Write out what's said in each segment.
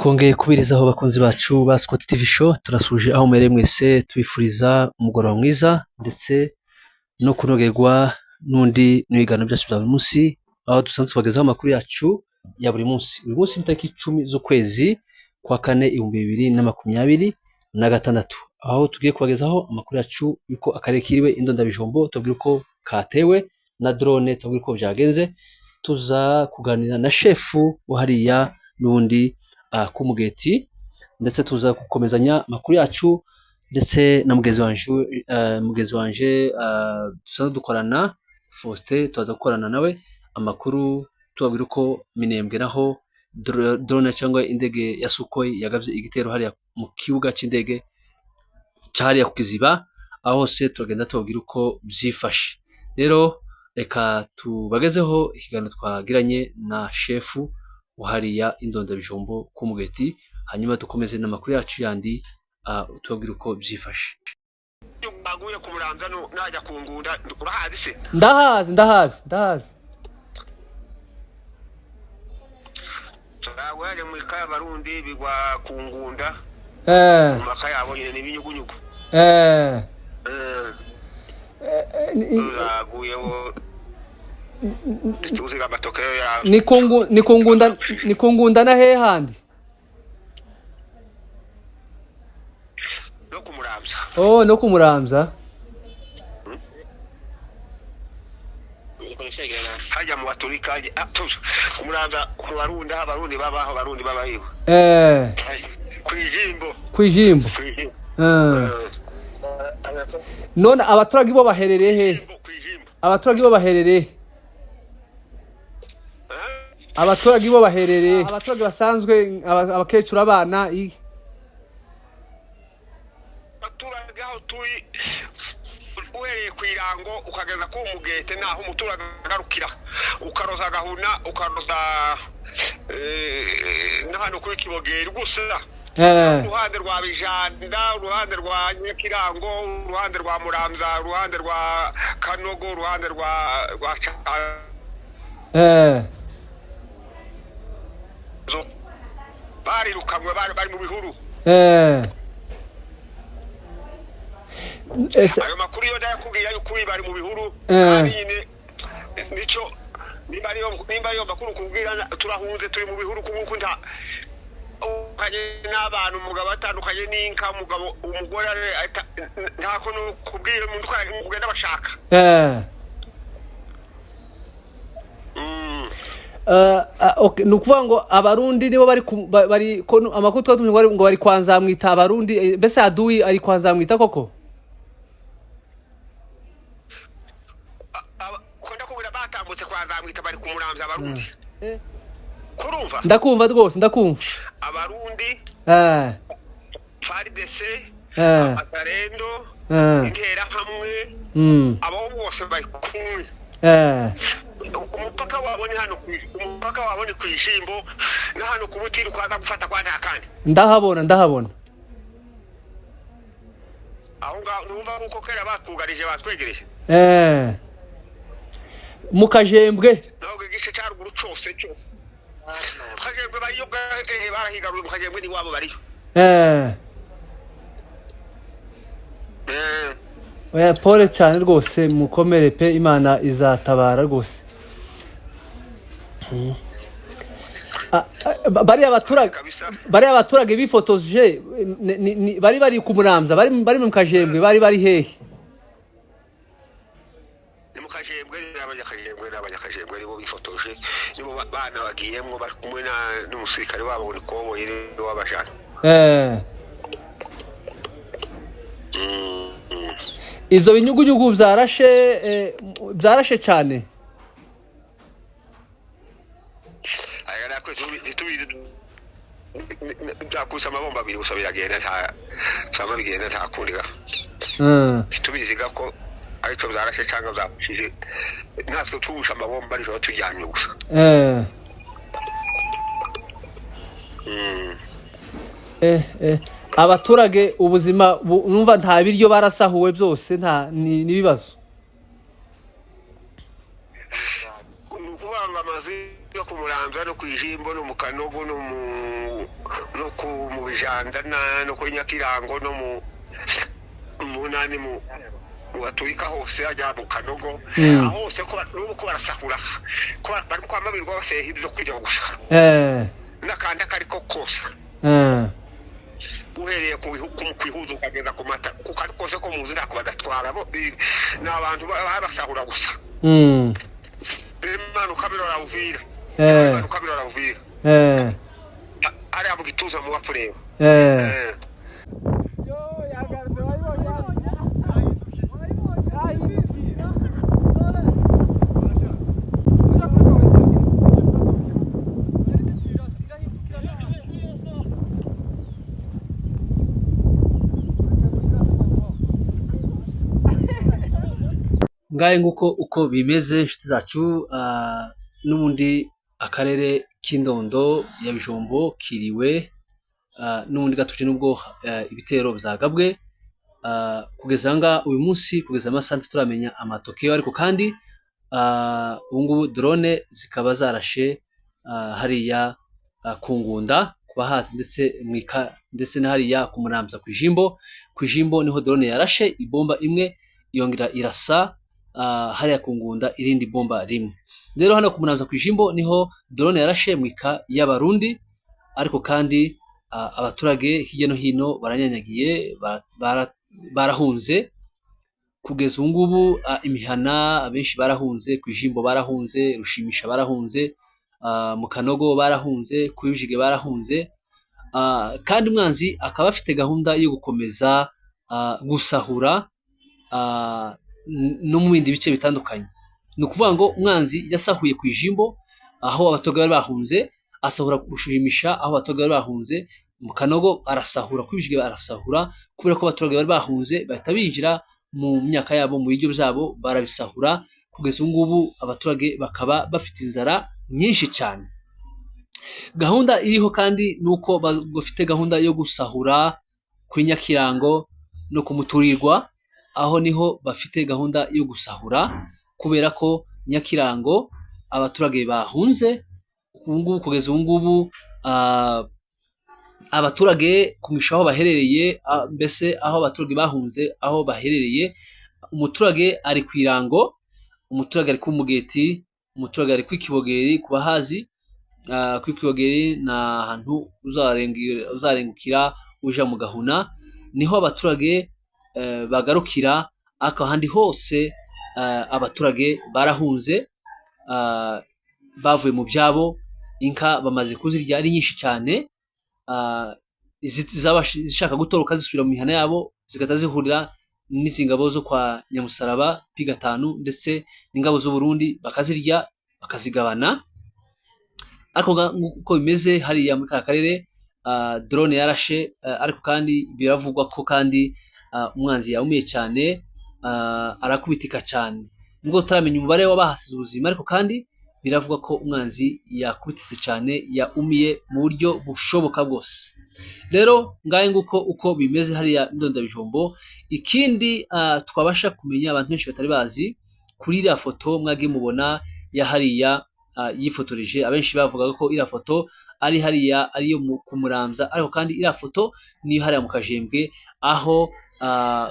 Twongeye kubirizaho abakunzi bacu ba Scott TV Show, turasuje aho muherereye mwese, tubifuriza umugoroba mwiza ndetse no kunogerwa n'undi n'ibiganiro byacu bya buri munsi, aho dusanzwe tubagezaho amakuru yacu ya buri munsi. Uyu munsi ni tariki 10 z'ukwezi kwa kane 2026, aho tugiye kubagezaho amakuru yacu y'uko akarere kiriwe Indondabijumbo, tubabwira uko katewe na drone, tubabwira uko byagenze, tuza kuganira na shefu wa hariya n'ubundi Kumugeti, ndetse tuza gukomezanya amakuru yacu ndetse na mugenzi wanje dusanzwe dukorana Faustin, tuza gukorana nawe amakuru tubabwira uko Minembwe naho drone cyangwa indege ya Sukhoi yagabye igitero hariya mu kibuga cy'indege hariya ku Kiziba, aho hose turagenda tubabwira uko byifashe. Rero reka tubagezeho ikiganiro twagiranye na shefu wa hariya Indondabijumbo Kumugeti, hanyuma dukomeze n'amakuru yacu yandi tubabwira uko byifashe. Baguye ku Muramvya najya ku Ngunda, urahazi se? Ndahazi, ndahazi, ndahazi. Baguye mu kaya Barundi bigwa ku Ngunda. Mu maka yabo nyine n'ibinyugunyugu. Baguyeho tuzi amatokeo ya Ni ku Ngunda, ni ku Ngunda na hehe handi? No ku Muramvya. Oh, no ku Muramvya. Hajya mu Baturika, ku Muramvya, ku Barundi, aho Abarundi babaho, Abarundi babayo. Kwijimbo. Kwijimbo. None abaturage bo baherereye he? Abaturage bo baherereye? Abaturage bo baherereye? Abaturage basanzwe, abakecuru, abana, Abaturage aho turi, uhereye ku Irango ukageza ku Mugete, naho umuturage agarukira, ukaroza Gahuna, ukaroza n'ahantu kuri Kibogeri gusa. Uruhande rwa Bijanda, uruhande rwa Nyakirango, uruhande rwa Muramvya, uruhande rwa Kanogo, uruhande rwa Barirukanwe, bari mu bihuru. Ayo makuru yo ndayakubwira y'ukuri, bari mu bihuru. Kandi nyine nico nimba ariyo makuru kubwira, turahunze, turi mu bihuru kuko nta ukanye n'abantu, umugabo atandukanye n'inka, umugabo umugore nta kuntu kubwira umuntu kugenda bashaka. Okay, ni ukuvuga ngo Abarundi nibo bari bari amakuru twatumye ngo bari kwa Nzamwita Abarundi, mbese aduyi ari kwa Nzamwita koko? Ko ndakubwira batambutse kwa Nzamwita, bari ku Muramvya Abarundi. Kurumva? Ndakumva rwose, ndakumva. Abarundi, FARDC, Abatarendo, Interahamwe, abo bose bari kumwe. Umupaka wabo ni hano, umupaka wabo ni Kwijimbo na hano ku Butiri kwaza gufata kwa nta kandi. Ndahabona, ndahabona. Aho ngaho numva kuko kera batugarije batwegereje. Mu Kajembwe. Naho igice cya ruguru cyose cyo. Kajembwe bariyo, barahigaruye mu Kajembwe ni wabo bariyo. Oya, pole cyane rwose, mukomere pe, Imana izatabara rwose. Bariya abaturage bifotoje bari bari ku Muramvya, bari mu Kajembwe, bari bari hehe? Ni mu Kajembwe, n'abanyakajembwe, n'abanyakajembwe nibo bifotoje, nibo bana bagiyemwo bari kumwe n'umusirikare wabo ni koboyi niwe wabajana. Ivyo binyugunyugu byarashe cyane. Aya nakwe tubi byakubise amabomba abiri gusa biragenda, nta sama bigenda nta kundi ga. Tubiziga ko aricyo byarashe cyangwa byapfushije, natwe tubusha amabomba nijoro turyamye gusa. Abaturage ubuzima numva nta biryo, barasahuwe byose, nta n'ibibazo. Ni ukubanga amazu yo ku Muramvya no ku Ijimbo no mu Kanogo no mu Bijanda no kuri Nyakirango no mu munani mu Gaturika hose ajya mu Kanogo. Aho hose ko n'ubu ko barasahura, ko bari kwamabirwa baseha ibyo kurya gusa n'akandi akariko kose, uhereye ku ihuzu ukageza ku mata, ku kantu kose ko muzi ntako badatwara. Bo ni abantu babasahura gusa. Imanuka birora Uvira, imanuka birora Uvira, hariya mu gituza mu Bapfureba. Ngahe nguko uko bimeze, inshuti zacu. N'ubundi akarere k'Indondo ya Bijombo kiriwe n'ubundi gatuje, nubwo ibitero byagabwe kugeza aha ngaha uyu munsi, kugeza amasaha ntituramenya amatokiyo, ariko kandi ubu ngubu drone zikaba zarashe hariya ku Ngunda ku bahazi, ndetse mwika, ndetse na hariya ku Muramvya ku Ijimbo. Ku Ijimbo niho drone yarashe ibomba imwe, yongera irasa hariya ku Ngunda irindi bomba rimwe. Rero hano ku Muramvya ku Ijimbo niho drone yarashe mwika y'Abarundi, ariko kandi abaturage hirya no hino baranyanyagiye, barahunze kugeza ubu ngubu. Imihana abenshi barahunze, ku Ijimbo barahunze, Rushimisha barahunze, mu Kanogo barahunze, ku Bijige barahunze. Kandi umwanzi akaba afite gahunda yo gukomeza gusahura no mu bindi bice bitandukanye. Ni ukuvuga ngo umwanzi yasahuye ku Ijimbo aho abaturage bari bahunze, asahura Rushimisha aho abaturage bari bahunze, mu Kanogo arasahura, ku Bijige arasahura, kubera ko abaturage bari bahunze bahita binjira mu myaka yabo, mu biryo byabo barabisahura. Kugeza ubu ngubu abaturage bakaba bafite inzara nyinshi cyane. Gahunda iriho kandi ni uko bafite gahunda yo gusahura kuri Nyakirango no ku Muturirwa, aho niho bafite gahunda yo gusahura, kubera ko Nyakirango abaturage bahunze ubu ngubu. Kugeza ubu ngubu abaturage kumisha aho baherereye, mbese aho abaturage bahunze aho baherereye, umuturage ari ku Irango, umuturage ari ku Mugeti, umuturage ari ku Kibogeri ku bahazi. Ku Kibogeri ni ahantu uzarengukira uja mu Gahuna, niho abaturage bagarukira, ariko ahandi hose abaturage barahunze, bavuye mu byabo, inka bamaze kuzirya ari nyinshi cyane, zishaka gutoroka zisubira mu mihana yabo, zigahita zihurira n'izi ngabo zo kwa Nyamusaraba P5 ndetse n'ingabo z'u Burundi, bakazirya bakazigabana. Ariko nk'uko bimeze hariya muri ka karere, drone yarashe, ariko kandi biravugwa ko kandi umwanzi yawumiye cyane, arakubitika cyane, nubwo tutaramenya umubare w'abahasize ubuzima, ariko kandi biravugwa ko umwanzi yakubititse cyane, yaumiye mu buryo bushoboka bwose. Rero ngahe nguko uko bimeze hariya Indondabijombo. Ikindi twabasha kumenya abantu benshi batari bazi, kuri iriya foto mwagiye mubona ya hariya yifotoreje, abenshi bavugaga ko iriya foto ari hariya ariyo ku Muramvya, ariko kandi iriya foto niyo hariya mu Kajembwe, aho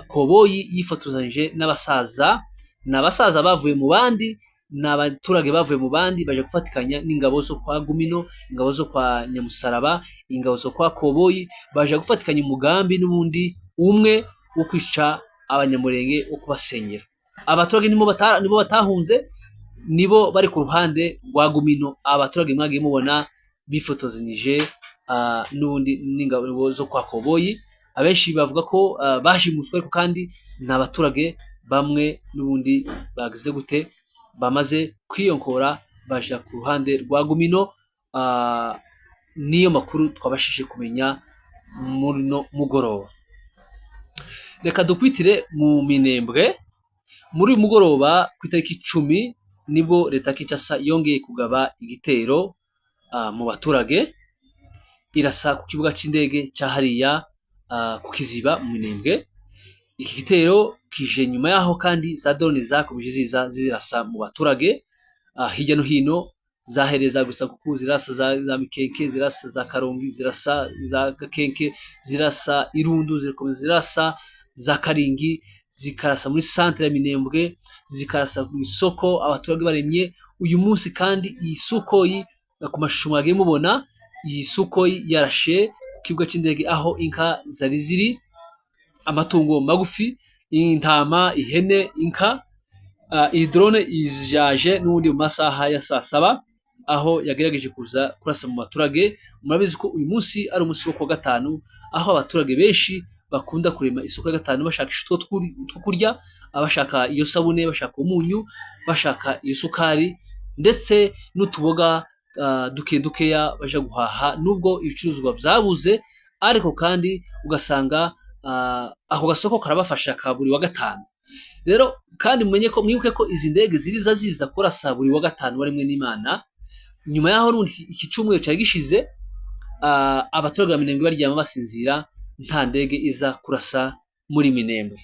Koboyi yifotozanyije n'abasaza. Ni abasaza bavuye mu bandi, ni abaturage bavuye mu bandi baje gufatikanya n'ingabo zo kwa Gumino, ingabo zo kwa Nyamusaraba, ingabo zo kwa Koboyi, baje gufatikanya umugambi n'ubundi umwe wo kwica Abanyamurenge, wo kubasenyera. Abaturage nibo batahunze, nibo bari ku ruhande rwa Gumino. Abaturage mwagiye mubona bifotozanyije n'ubundi n'ingabo zo kwa Koboyi, abenshi bavuga ko bashimuswe, ariko kandi ni abaturage bamwe n'ubundi bagize gute, bamaze kwiyonkora baja ku ruhande rwa Gumino. Niyo makuru twabashije kumenya muri no mugoroba. Reka dukwitire mu Minembwe. Muri uyu mugoroba ku itariki 10 nibwo leta ya Kinshasa yongeye kugaba igitero mu baturage, irasa ku kibuga c'indege ca hariya ku Kiziba mu Minembwe. Iki gitero kije nyuma yaho kandi za drone zakomeje ziza zirasa mu baturage hirya no hino. Zahereza gusa kuko zirasa za Mikenke, zirasa za Karongi, zirasa za Gakenke, zirasa Irundu, zirakomeza zirasa za Karingi, zikarasa muri santere ya Minembwe, zikarasa mu isoko abaturage baremye. Uyu munsi kandi iyi Sukhoi, ku mashusho mwagiye mubona, iyi Sukhoi yarashe ku kibuga cy'indege aho inka zari ziri, amatungo magufi, intama, ihene, inka. Iyi drone ijaje n'ubundi mu masaha ya saa saba, aho yagerageje kuza kurasa mu baturage. Murabizi ko uyu munsi ari umunsi wo kuwa gatanu, aho abaturage benshi bakunda kurema isoko ya gatanu bashakisha utwo kurya, abashaka iyo sabune, bashaka umunyu, bashaka iyo sukari, ndetse n'utuboga duke dukeya baja guhaha, nubwo ibicuruzwa byabuze, ariko kandi ugasanga ako gasoko karabafasha ka buri wa gatanu. Rero kandi mumenye ko, mwibuke ko izi ndege ziriza ziza kurasa buri wa gatanu warimwe n'Imana. Nyuma yaho n'ubundi iki cyumweru cyari gishize, abaturage ba Minembwe baryama basinzira, nta ndege iza kurasa muri Minembwe.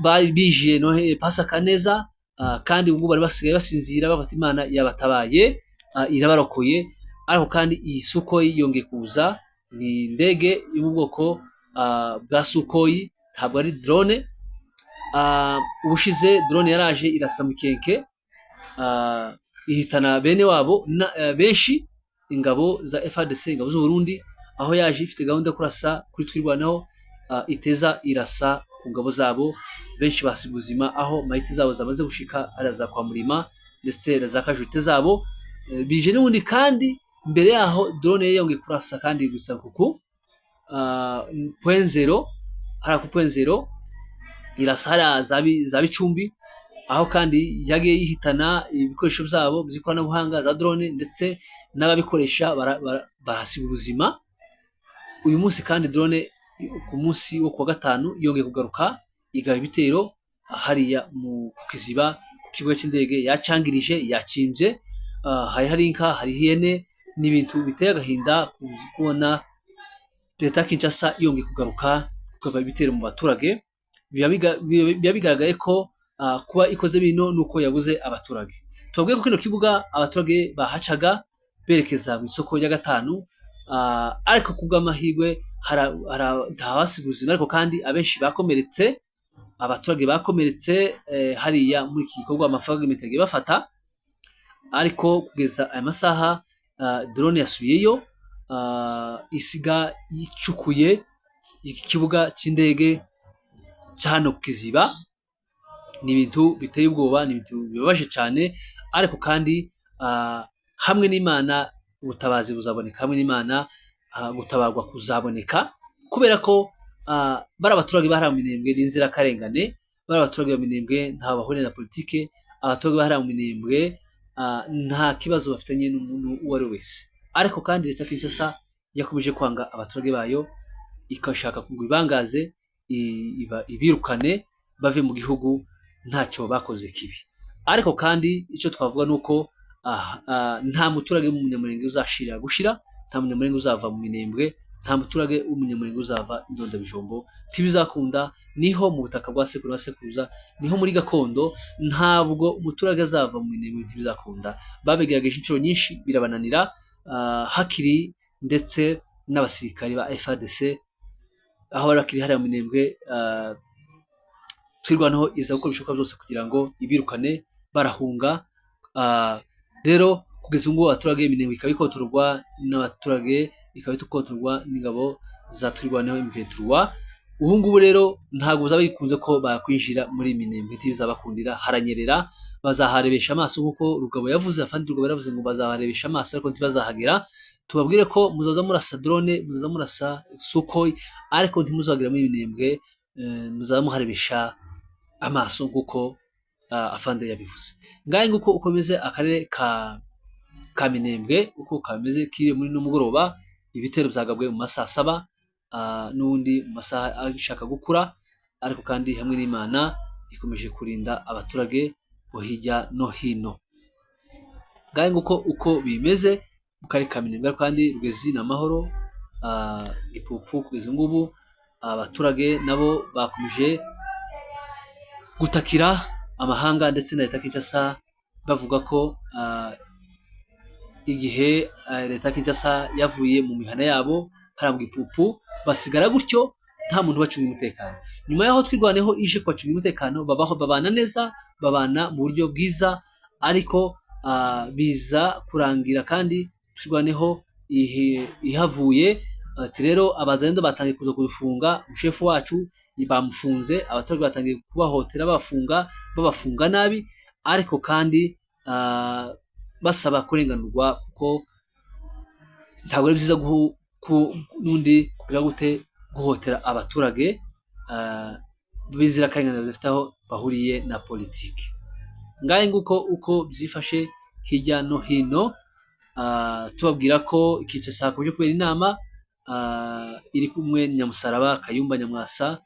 Bari binjiye Nohe Pasaka neza, kandi ubu bari basigaye basinzira bafata Imana yabatabaye, irabarokoye. Ariko kandi iyi Sukhoi yongeye kuza, ni indege yo mu bwoko bwa Sukhoi, ntabwo ari drone. Ubushize drone yaraje irasa Mukenke, ihitana bene wabo benshi, ingabo za FARDC, ingabo z'u Burundi, aho yaje ifite gahunda yo kurasa kuri Twirwaneho, iteza irasa ku ngabo zabo, benshi basiga ubuzima, aho mayiti zabo zamaze gushika hariya za kwa Murima ndetse na za kajute zabo. Bije n'ubundi kandi mbere yaho drone yongeye kurasa kandi gusa kuku point zero, hariya ku point zero irasa hariya za Bicumbi, aho kandi yagiye yihitana ibikoresho byabo by'ikoranabuhanga za drone, ndetse n'ababikoresha bahasiga ubuzima. Uyu munsi kandi drone ku munsi wo kuwa gatanu yongeye kugaruka igaba ibitero hariya mu Kiziba ku kibuga cy'indege, yacangirije, yakimbye, hari hari inka, hari ihene. Ni ibintu biteye agahinda kubona leta ya Kinshasa yongeye kugaruka kugaba ibitero mu baturage. Biba bigaragaye ko kuba ikoze bino nuko yabuze abaturage. Tubabwiye ko kino kibuga abaturage bahacaga berekeza mu isoko rya gatanu, ariko kubw'amahirwe ntawasiga ubuzima, ariko kandi abenshi bakomeretse, abaturage bakomeretse hariya muri iki gikorwa amafaranga yagiye bafata. Ariko kugeza aya masaha drone yasubiyeyo, isiga yicukuye iki kibuga cy'indege cya hano ku Kiziba. Ni ibintu biteye ubwoba, ni ibintu bibabaje cyane, ariko kandi hamwe n'Imana ubutabazi buzaboneka, hamwe n'Imana gutabarwa kuzaboneka, kubera ko bari abaturage bahariya mu Minembwe n'inzirakarengane, bari abaturage ba Minembwe ntaho bahuriye na politike, abaturage bahariya mu Minembwe nta kibazo bafitanye n'umuntu uwo ari we wese. Ariko kandi leta ya Kinshasa yakomeje kwanga abaturage bayo, ikashaka ngo ibangaze, ibirukane bave mu gihugu ntacyo bakoze kibi. Ariko kandi icyo twavuga ni uko nta muturage w'umunyamurenge uzashira gushira, nta munyamurenge uzava mu Minembwe, nta muturage w'umunyamurenge uzava Indondabijombo, ntibizakunda. Niho mu butaka bwa sekuru na sekuruza, niho muri gakondo, ntabwo umuturage azava mu Minembwe, ntibizakunda. Babigerageje inshuro nyinshi birabananira, hakiri ndetse n'abasirikari ba FARDC aho bari bakiri hariya mu Minembwe, Twirwaneho iza gukora ibishoboka byose kugira ngo ibirukane, barahunga. Rero kugeza ubu ngubu abaturage, Minembwe ikaba ikotorwa n'abaturage, ikaba ikotorwa n'ingabo za Twirwaneho M23. Ubu ngubu rero ntabwo bizaba bikunze ko bakwinjira muri Minembwe, ntibizabakundira, haranyerera, bazaharebesha amaso nk'uko Rugabo yavuze, afande Rugabo yaravuze ngo bazaharebesha amaso ariko ntibazahagera. Tubabwire ko muzaza murasa drone, muzaza murasa Sukhoi, ariko ntimuzagera muri Minembwe, muzaba muharebesha amaso nk'uko afande yabivuze. Ngahe nguko ukomeze akarere ka Minembwe uko kameze kiri muri no mugoroba. Ibitero byagabwe mu masaha saba, n'ubundi mu masaha ashaka gukura, ariko kandi hamwe n'Imana ikomeje kurinda abaturage bo hirya no hino. Ngahe nguko uko bimeze mu karere ka Minembwe. Kandi Rugezi ni amahoro, Gipupu kugeza ngubu abaturage nabo bakomeje gutakira amahanga ndetse na leta Kinshasa, Bavuga ko igihe leta ya Kinshasa yavuye mu mihana yabo hariya mu Gipupu, basigara gutyo nta muntu ubacunga umutekano. Nyuma y'aho Twirwaneho ije kubacunga umutekano, babaho, babana neza, babana mu buryo bwiza, ariko biza kurangira kandi Twirwaneho ihavuye. Ati rero abazalendo batangiye kuza kudufunga, umushefu wacu bamufunze, abaturage batangiye kubahotera, babafunga, babafunga nabi, ariko kandi basaba kurenganurwa kuko ntabwo ari byiza n'undi kugira gute guhotera abaturage b'inzirakarengane badafite aho bahuriye na politiki. Ngahe nguko uko byifashe hirya no hino, tubabwira ko Kinshasa hakomeje kubera inama iri kumwe Nyamusaraba, Kayumba Nyamwasa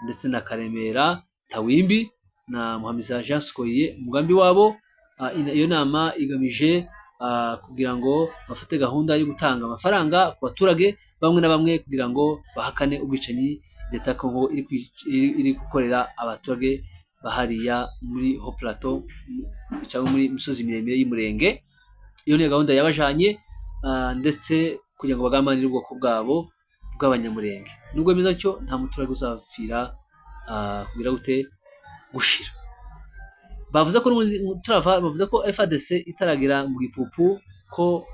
ndetse na Karemera Tawimbi na Muhamiza Jean Sikoye. Umugambi wabo, iyo nama igamije kugira ngo bafate gahunda yo gutanga amafaranga ku baturage bamwe na bamwe kugira ngo bahakane ubwicanyi leta ya Kongo iri gukorera abaturage bahariya muri Haut Plateau cyangwa muri misozi miremire y'Umurenge. Iyo niyo gahunda yabajanye, ndetse kugira ngo bagambanire ubwoko bwabo bw'Abanyamurenge. Nubwo bimeze atyo, nta muturage uzapfira kugira gute gushira. Bavuze ko n'ubundi turava, bavuze ko FARDC itaragera mu Gipupu ko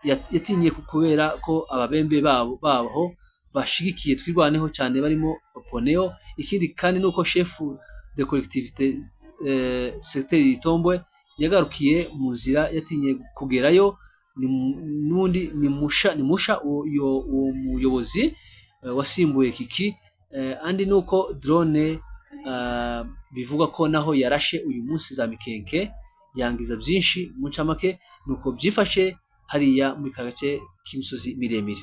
yatinye kubera ko ababembe babo baho bashigikiye Twirwaneho cyane barimo Poneo. Ikindi kandi nuko chef de collectivité secteur Itombwe yagarukiye mu nzira, yatinye kugerayo. N'ubundi ni musha uwo muyobozi wasimbuye Kiki. Andi nuko drone bivugwa ko naho yarashe uyu munsi za Mikenke, yangiza byinshi. Mu ncamake nuko byifashe hariya muri ka gace k'imisozi miremire.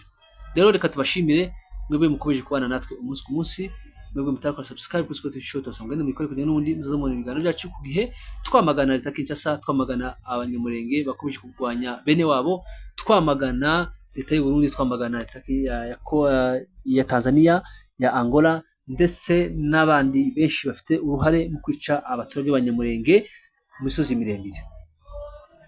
Rero reka tubashimire mwebwe mukomeje kubana natwe umunsi ku munsi, mwebwe mutarakora subscribe kuri Scott Show, tubasanga mukore kugira n'ubundi muzaza mubona ibiganiro byacu ku gihe. Twamagana leta Kinshasa, twamagana Abanyamurenge bakomeje kurwanya bene wabo, twamagana leta y'u Burundi, twamagana leta ya Tanzania, ya Angola, ndetse n'abandi benshi bafite uruhare mu kwica abaturage b'Abanyamurenge mu misozi miremire.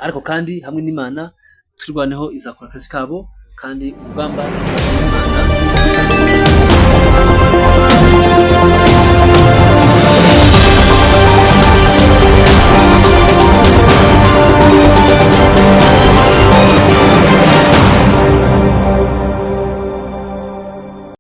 Ariko kandi hamwe n'Imana, Twirwaneho izakora akazi kabo, kandi urugamba n'Imana.